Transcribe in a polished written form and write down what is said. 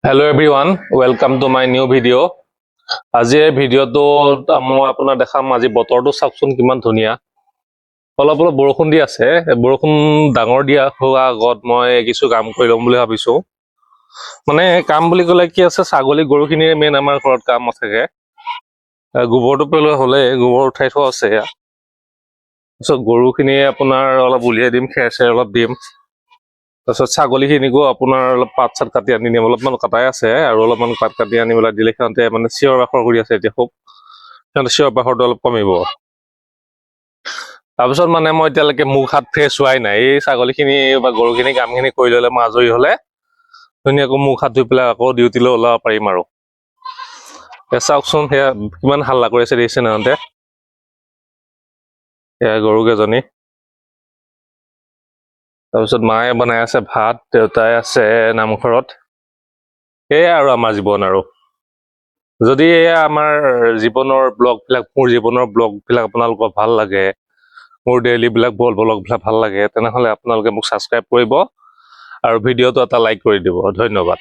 Hello everyone, welcome to my new video. আজি এই ভিডিঅ'টোত মই আপোনাক দেখাম, আজি বতৰটো চাওকচোন কিমান ধুনীয়া। অলপ অলপ বৰষুণ দি আছে। বৰষুণ ডাঙৰ দিয়া হোৱা আগত মই কিছু কাম কৰি ল'ম বুলি ভাবিছো। মানে কাম বুলি ক'লে কি আছে, ছাগলী গৰুখিনিৰে মেইন আমাৰ ঘৰত কাম থাকে। গোবৰটো পেলোৱা হ'লে গোবৰ উঠাই থোৱা আছে এয়া। তাৰপিছত গৰুখিনি আপোনাৰ অলপ উলিয়াই দিম, খেৰ চেৰ অলপ দিম। তাৰপিছত ছাগলীখিনিকো আপোনাৰ অলপ পাত চাত কাটি আনি দিম। অলপমান কটাই আছে আৰু অলপমান পাত কাটি আনি পেলাই দিলে সিহঁতে মানে চিঞৰ বাখৰ কৰি আছে এতিয়া খুব, সিহঁতে চিঞৰ বাখৰটো অলপ কমিব। তাৰপিছত মানে মই এতিয়ালৈকে মুখ হাত ফ্ৰেছ হোৱাই নাই। এই ছাগলীখিনি বা গৰুখিনি কামখিনি কৰি ল'লে, মই আজৰি হ'লে ধুনীয়াকৈ মুখ হাত ধুই পেলাই আকৌ ডিউটিলৈ ওলাব পাৰিম। আৰু এয়া চাওকচোন, সেয়া কিমান হাল্লা কৰি আছে, দেখিছে সিহঁতে? এয়া গৰুকেইজনী। তাৰপিছত মায়ে বনাই আছে ভাত, দেউতাই আছে নামঘৰত। সেয়াই আৰু আমাৰ জীৱন। আৰু যদি এয়া আমাৰ জীৱনৰ ব্লগবিলাক, মোৰ জীৱনৰ ব্লগবিলাক আপোনালোকৰ ভাল লাগে, মোৰ ডেইলিবিলাক ব্লগবিলাক ভাল লাগে, তেনেহ'লে আপোনালোকে মোক ছাবস্ক্ৰাইব কৰিব আৰু ভিডিঅ'টো এটা লাইক কৰি দিব। ধন্যবাদ।